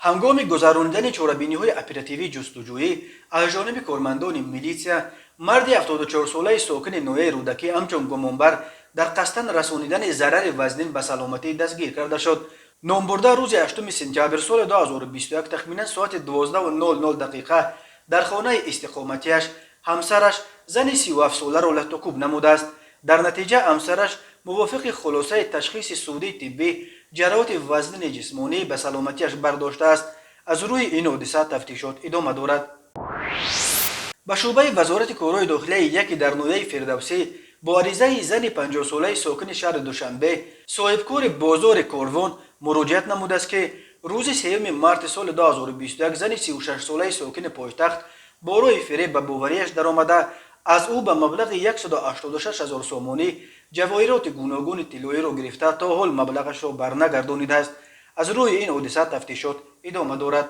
Ҳангоми гузаронидани чорабиниҳои оперативии ҷустуҷӯӣ аз ҷониби кормандони милитсия марди 74-солаи сокини ноҳияи Рӯдакӣ ҳамчун гумонбар дар қасдан расонидани зарари вазнин ба саломатӣ дастгир карда шуд. Номбурда рӯзи 8 сентябр соли 2021 тахминан соати 12:00 дақиқа дар хонаи истиқоматиаш ҳамсараш, зани 37-соларо латтукӯб намудааст. Дар натиҷа ҳамсараш мувофиқи хулосаи ташхиси судии тиббӣ ҷароҳати вазнини ҷисмонӣ ба саломатиаш бардоштааст. Аз рӯи ин ҳодиса тафтишот идома дорад. Ба шӯъбаи Вазорати корҳои дохилияи яке дар ноҳияи Фирдавсӣ бо аризаи зани 50-солаи сокини шаҳри Душанбе, соҳибкори бозори Корвон муроҷиат намудааст, ки рӯзи 3 марти соли 2021 зани 36-солаи сокини пойтахт бо роҳи фиреб ба бовариаш даромада, аз ӯ ба маблағи 186 ҳазор сомонӣ ҷавоҳироти гуногуни тиллоиро гирифта, то ҳол маблағашро барнагардонидааст. Аз рӯи ин ҳодиса тафтишот идома дорад.